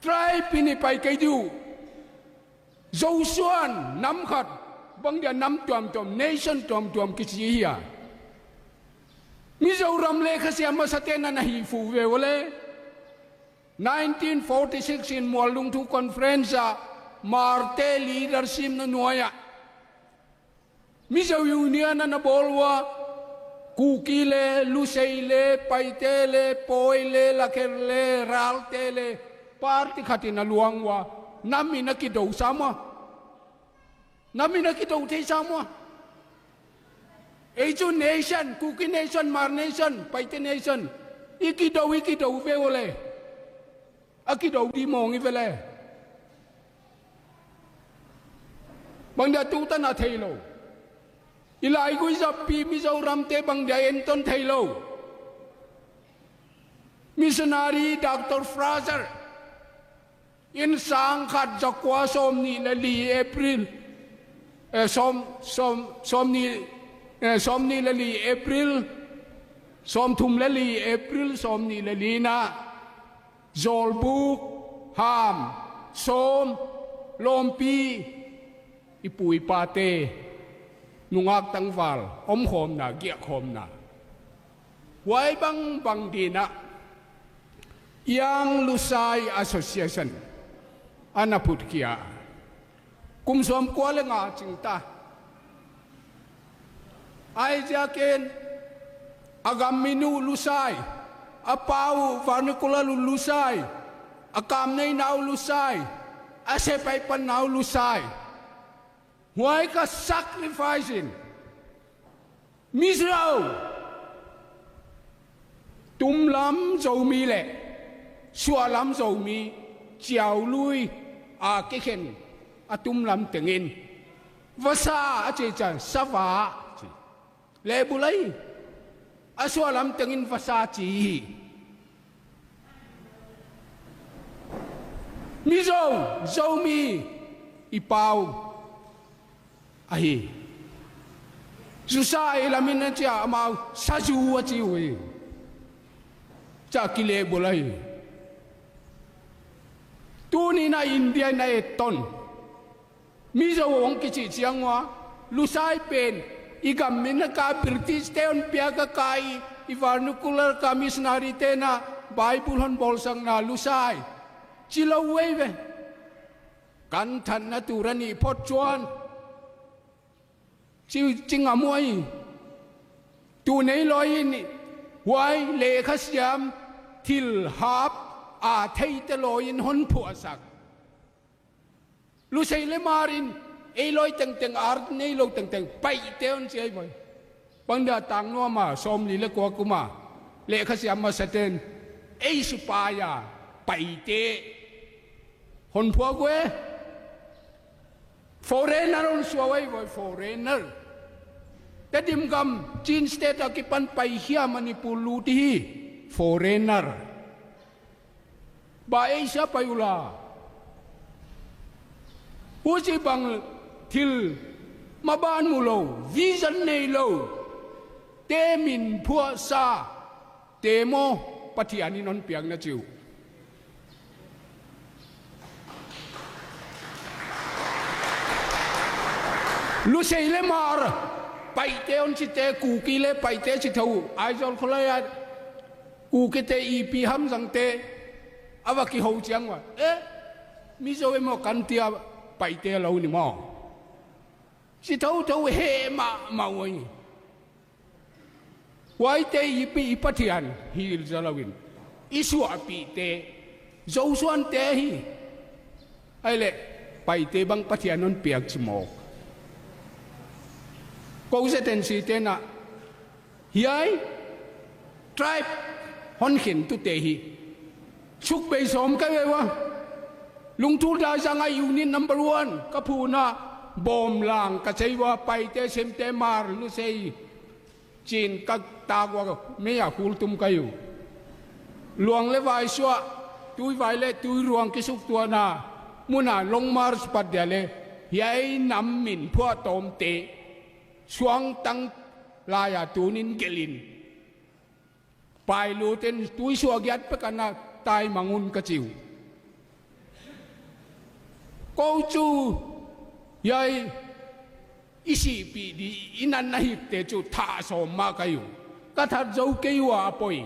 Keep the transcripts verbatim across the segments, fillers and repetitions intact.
Tribe in i pai kei di uh. Zosuan nam khat, bang dia nam tuamtuam, nation tuamtuam kichi hia. Mizoram leh Khasia masate'n ana hih fuh ve ua leh. Nineteen forty-six in Muallungthu Conference ah, Hmarte leadership na nuai ah, Mizo Union ana bawl ua, Kuki leh, Lusei leh, Paite leh, Pawi leh, Lakher leh, Ralte leh, party khat in a luang ua, nam in a kidou sam ua. Nam in a kidou thei sam ua. Ei chu nation, Kuki nation, Hmar nation, Paite nation. I kidou, i kidou ve ua leh. A kidou di mawng i ve leh. Bang dia tutan a theilou. I laigui zap pi Mizoramte bang dia enton theilou. Missionary Doctor Fraser in sangkhat zakua sawmnih leh li April, eh, sawm, sawm, sawmnih, eh, sawmnih leh li April, sawmthum leh li April, sawmnih leh li na, Zawlbuk, Ham, Sawm, Lawmpi, i pu i pate, nungak tangval, omkhawmna, giahkhawmna. Huai bangbang dingin a, Young Lusai Association ana phut khia. Kum sawmkua leh nga ching ta. Ahi ziakin, a gam min uh Lusai, a pau vernacular uh Lusai, a kam neina uh Lusai, a sepaih panna uh Lusai. Huai ka sacrifice in, Mizo, tumlam Zomi leh suahlam Zomi, Chiaului a kikhen a tumlam tengin, Vasa a chi chia, Sava chi. Lehbulh ahi. A suahlam tengin Vasa chi hi. Mizo, Zomi, i pau ahi. Zu sa i lamin a chia amau, Sazu a chi uh hi. Chia kilehbulh ahi. Tuni'n a India in a etton. Mizo hong kichih chiang ua, Lusai pen, i gam min a ka British te hon piak a ka i, i vernacular ka missionary te'n a Bible hon bawlsakna Lusai. Chi lou uh eive. Kan thanna tur a nih phot chuan. Chi, chi ngam uh ahi. Tuni lou in, huai lehkha siam, thil hap, a theite lou in hon phuahsak. Lusei leh Hmar in, ei lou tengteng, ar neilou tengteng, Paite hon chi ahi mai. Bang dia tang nuam a, sawmli leh kua kum a, lehkha siam masate'n, ei supai a, Paite hon phuak uh e. Foreigner hon suak uh ahi, foreigner. Tedim gam, Chin State a kipan pai hia Manipur lut hi, foreigner. Ba Asia pai ula. Huchibang thil maban mulou, vision neilou te min phuahsa te maw Pathian in hon piakna chi uh. Lusei leh Hmar, Paite hon chite, Kuki leh Paite chi thou, Aizawl kholai a Kukite, Ipi, Hamzangte, a va kihou chiang ua. Eh, Mizo emaw kan tia Paite lou ni maw. Chi thouthou heh mahmah uh ahi. Huaite Ipi i Pathian hi zaw lou in. I suahpihte, Zosuante hi. Ahihleh, Paite bang Pathian hon piak chi mawk. Kou zetensi te'n a, hiai, tribe hon khen tute hi. Suk bei sawm ka hi ua. Lungthul Daizang a unit number one, ka phun a, Bawmlang ka chi ua, Paite, Semte, Hmar, Lusei, Chin ka tak ua, mei a khul tum ka hi uh. Luang leh Vaisuah, Tuivai leh Tuiruang kisuktuahna mun a long march pat dia leh, hiai nam min phuahtawmte, suangtang lai a tuni'n gelh in. Pailute'n tuisuah giat pek ana taimang un ka chi uh. Kou chu, hiai, i sihpih di, i natna hikte chu thah sawm mah ka hi uh. Ka that zou kei ua a poi.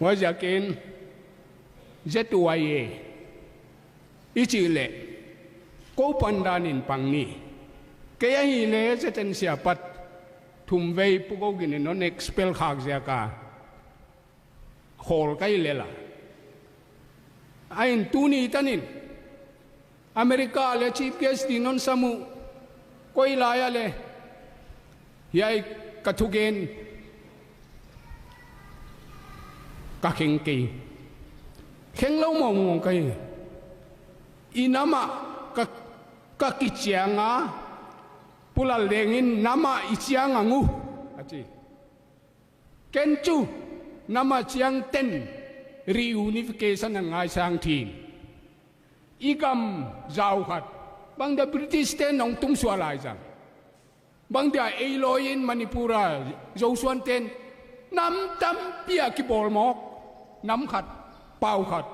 Huaiziakin, Z Y A i chih leh, kou pandan in pang ni. Kei ahihleh Z N C apat, thumvei Pu Gou Gin in non expel khak ziak a, khawl ka hi lel a. Ahin tuni tanin, America leh chief guest di non sam uh, koi lai a leh, hiai ka thugen, ka kheng kei. Khenglou mawngmawng ka hi. I nam ah ka, ka kichiang a, Pu Lal Deng in nam ah i chiang ang uh, a chi. Ken chu, nam ah chiang ten, reunification a ngaisang thei. I gam zau khat, bang dia British te'n hong tumsuah lai zang. Bang dia ei lawi in Manipur a Zosuan te'n, nam tampi a kibawl mawk, nam khat, pau khat.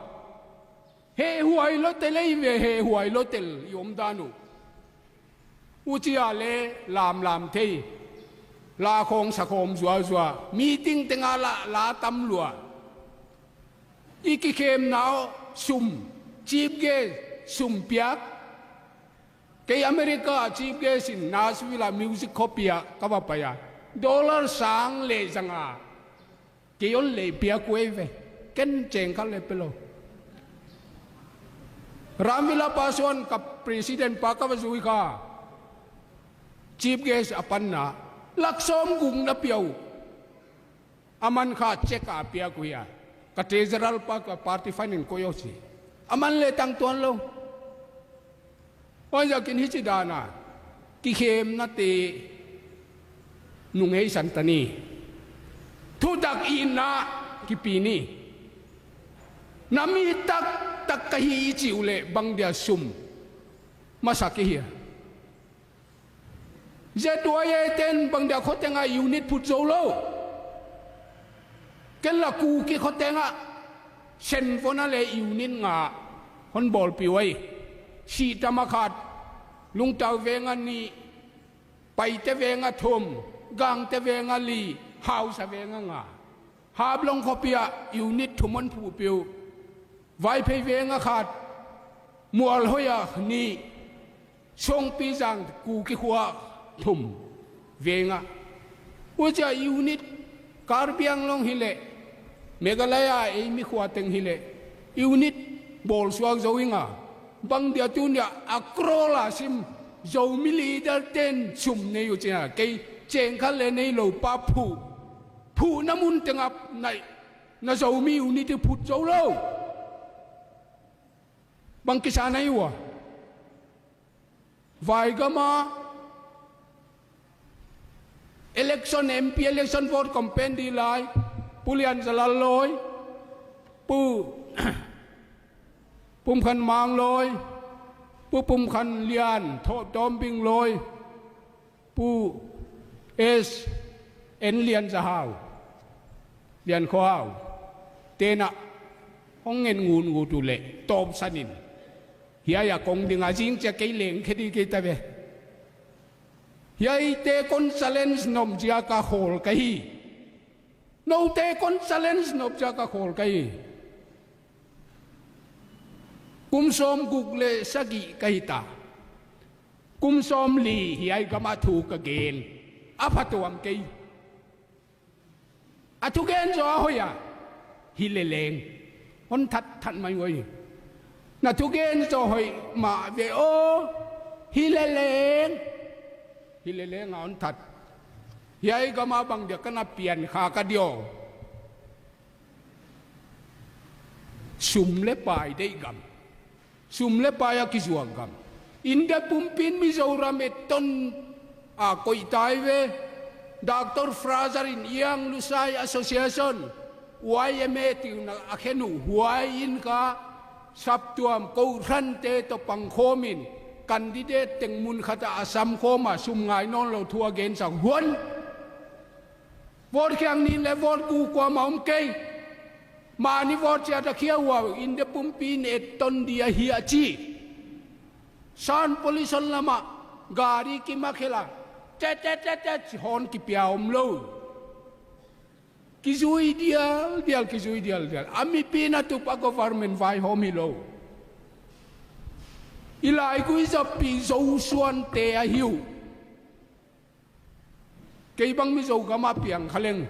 Hehhuai lou tel ei ve, hehhuai lou tel i omdan uh. Huchia leh lamlam thei. La khawng sa khawm zuazua. Meeting teng a la, la tam lua. I kikhemna uh sum. Chief guest sum piak. Kei America chief guest in Nashville a music khopi ah ka va pai a. Dollar sang leh zanga. Kei hon lei piak uh ei ve. Ken cheng khat leh pe lou. Ramvilla Pasawan ka president pa ka va zui kha. Chief guest a panna. Lak sawmguk na pia uh. Aman kha cheque a piak uh hia. Ka treasurer pa ka party fund in koih uh chi. Aman leh tang tuan lou. Huaiziakin hichi dan a, kikhemnate nung ei san ta ni. Thutak itna kipi ni. Na mi taktak ka hi i chih uleh bang dia sum masak i hia. Z Y A te'n bang dia khoteng a unit phut zou lou. Ken la Kuki khoteng a Senvon a leh unit nga hon bawlpih uhi. Sihtam a khat, Lungtau veng a nih, Paite veng a thum, Gangte veng a li, Hausa veng a nga. Hablong khopi ah unit thum hon phuhpih uh. Vaiphei veng a khat, Mualhoi a nih, Songpizang Kuki khua thum veng a. Huchia unit Karbi Anglong hileh, Meghalaya ei mi khua teng hileh, unit bawlsuak zou ing a. Bang dia tuni a a crore a sim Zomi leader te'n sum nei uh chia. Kei cheng khat leh nei lou pa phuh. Phuhna mun teng a na, na Zomi unit phut zou lou. Bang kisa na hi ua. Vaigam a election, M P election vote campaign di lai, Pu Lianzalal lawi, Pu Pumkhanmang lawi, Pu Pumkhanlian, Thawptawmbing lawi, Pu S N Lianzahau, Liankhohau, te'n a hong ngen ngungngut uleh tawpsan in. Hiai a kong ding a zing chia kei leng khe di kei ta ve. Hiaite kon challenge nop ziak a khawl ka hi. Noute kon challenge nop ziak a khawl ka hi. Kum sawmguk leh sagih ka hita. Kum sawmli hiai gam a thu ka gen. A phatuam kei. A thugen zaw a hoih a. Hileleng. Hon that that mai uhi. Na thugen zaw hoih mah ve aw. Hileleng. Hileleng a hon that. Hiai gam a bang dia ka na pian kha ka diaw. Sum leh pai deih gam. Sum leh pai a kizuak gam. India pumpi'n Mizoram etton a koih tai ve. Doctor Fraser in Young Lusai Association, Y M A tiu na a khen uh, huai in ka saptuam kohrante toh pangkhawm in candidate teng mun khat a a sam khawm a sum ngai nawnlou thu a gen sak huan. Vote khiak ni leh vote guk kuamah om kei. Mahni vote chiat a khia ua, India pumpi in etton di ahi a chi. Sound pollution lam ah gari kimakhel a, te te te te chi horn kipia omlou. Kizui dialdial, kizui dialdial. A mipi'n a tup a government vaihawm hilou. I laigui zapi Zo suante ahi uh. Kei bang mi Zogam a piang kha leng,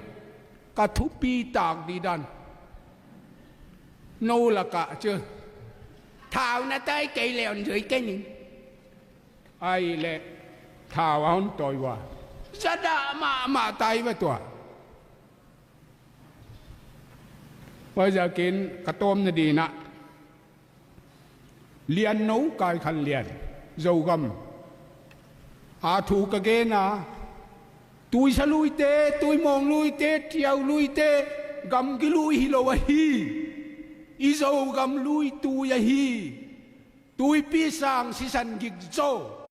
ka thupi tak di dan, nou lak ah chu thau na tai kei leh hon zui kei ning. Ahihleh thau a hon tawi ua, zadah mahmah tai ve tua. Huaiziakin ka tawpna dingin ah, Liannou Kaikhanlian, Zogam a thu ka gen a, Tuisa luite, Tuimawng luite, Tiau luite, gamgi lui hilou ahi. I Zogam lui tui ahi. Tuipi sang sisan gik zaw.